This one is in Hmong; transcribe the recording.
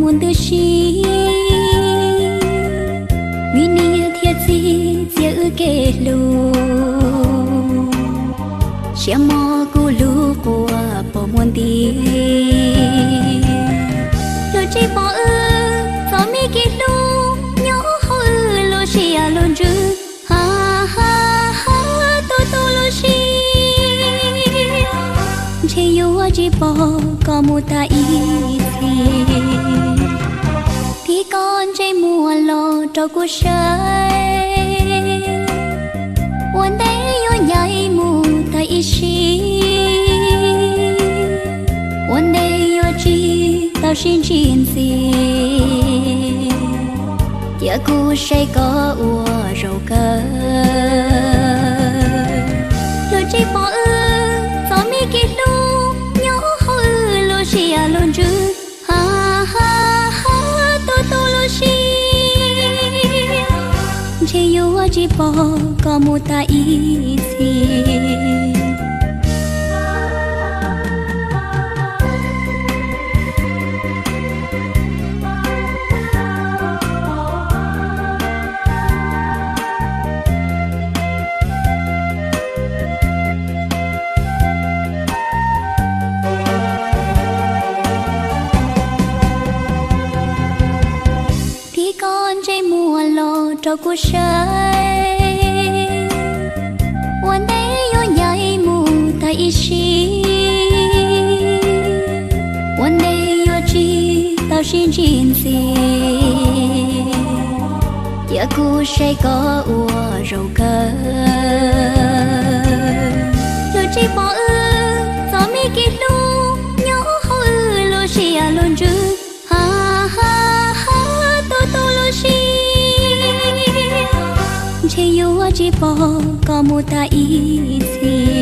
mus ntws si. Vim niam thiab txiv txia wb kev hlub, siab mos kuv lub quas pom muaj nti. Luag tsis pom wb txom me kev hlub nyob hauv wb lub siab lub ntsws. Ha ha ha, tu tu lub siab, ntshe yuav tsis pom koj mus tag ib txhis. Tiv koj ntsej muag los rau kuv saib, ua ntej yuav ncaim mus tag ib sim. Ua ntej yuav tsis tau sib ntsib ntxiv, cia kuv saib koj ua zaum kawg. Luag tsis pom wb txom me kev hlub nyob hauv wb lub siab lub ntsws. Ha ha ha, tu tu lub siab, ntshe yuav tsis pom koj mus tag ib txhis. Tiv koj ntsej muag los rau kuv saib, ua ntej yuav ncaim mus tag ib sim. Ua ntej yuav tsis tau sib ntsib ntxiv, cia kuv saib koj ua zaum kawg. Luag tsis pom wb txom me kev hlub nyob hauv wb lub siab lub ntsws. Ha ha ha, tu tu lub siab, ntshe yuav tsis pom koj mus tag ib txhis.